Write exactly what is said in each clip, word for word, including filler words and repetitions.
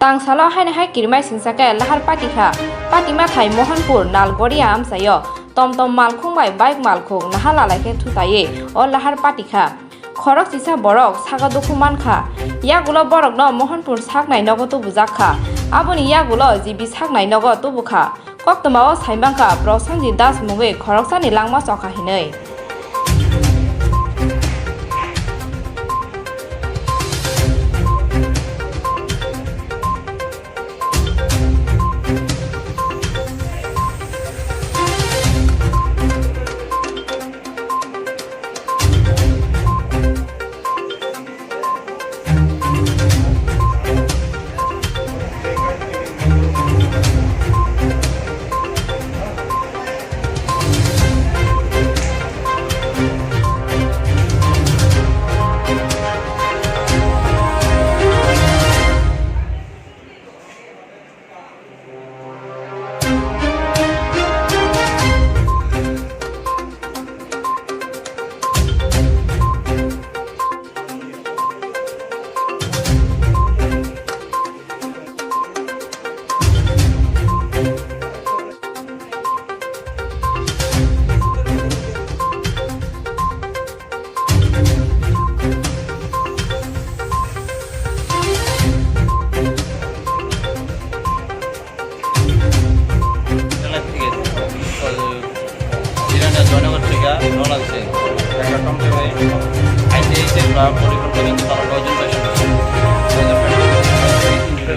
Tangsalo haino hai kirimai singsa khe lahar pati kha. Pati mathai Mohanpur Nalgoria amchaio. Tom tom malkhung bai bike malkhung naha lalai khe thutaiwi o lahar pati kha. Khorok chisa borok sago dukhu man kha. Yagulo borokno Mohanpur saknai nogo tubujak kha. Aboni yagulo G B saknai nogo tubu kha. Koktwmao sai mankha Prosenjit Das mungwi khoroksani langma chokha hinwi.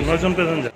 নয়জন প্যাসেঞ্জার।